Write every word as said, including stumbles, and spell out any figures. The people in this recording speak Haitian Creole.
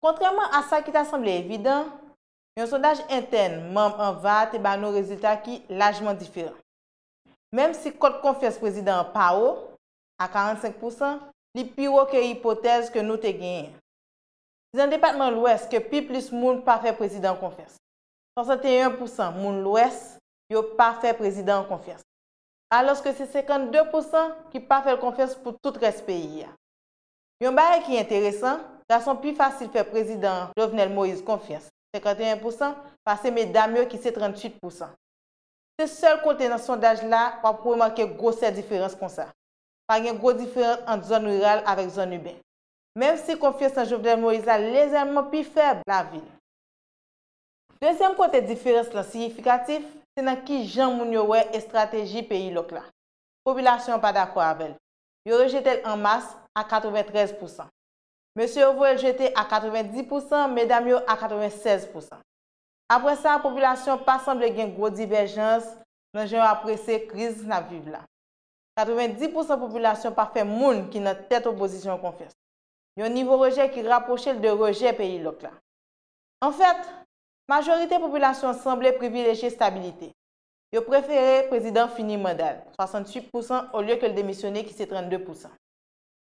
Kontrèman a sa ki ta sanble evidan, yon sondaj entèn manm ANVA te ba nou rezilta ki lajman diferan. Menm si kòt konfyans prezidan an pa wo, a karannsenk pousan, li pi wo ke ipotèz ke nou te genyen. Se nan depatman Lwès ke pi plis moun pa fè prezidan an konfyans. Swasanteyen pousan moun Lwès yo pa fè prezidan an konfyans, alòske se senkannde pousan ki pa fè l konfyans pou tout rès peyi a. Yon bagay ki enteresan, gason pi fasil fè prezidan Jovenel Moïse konfyans, senkannteyen pousan, pase medam yo ki se tranntuit pousan. Se sèl kote nan sondaj la w ap remake gwosè diferans konsa. Pa gen gwo diferans ant zòn riral avèk zòn iben. Menm si konfyans nan Jovenel Moïse la lejèman pi fèb lavil. Dezyèm kote diferans lan siyifikatif, se nan kijan moun yo wè estrateji peyi lòk la. Popilasyon an pa dakò avè l. Yo rejete l an mas a katreventrèz pousan. Mesye yo voye l jete a katrevendi pousan, medam yo a katrevensèz pousan. Apre sa, popilasyon pa sanble gen gwo divèjans nan jan yo apresye kriz n ap viv la. Katrevendis pousan popilasyon pa fè moun ki nan tèt opozisyon an konfyans. Yon nivo rejè ki rapwoche l de rejè peyi lòk la. Anfèt, majorite popilasyon an sanble privilejye estabilite. Yo prefere prezidan an fini manda l, swasantuit pousan, olye ke l demisyone ki se trannde pousan.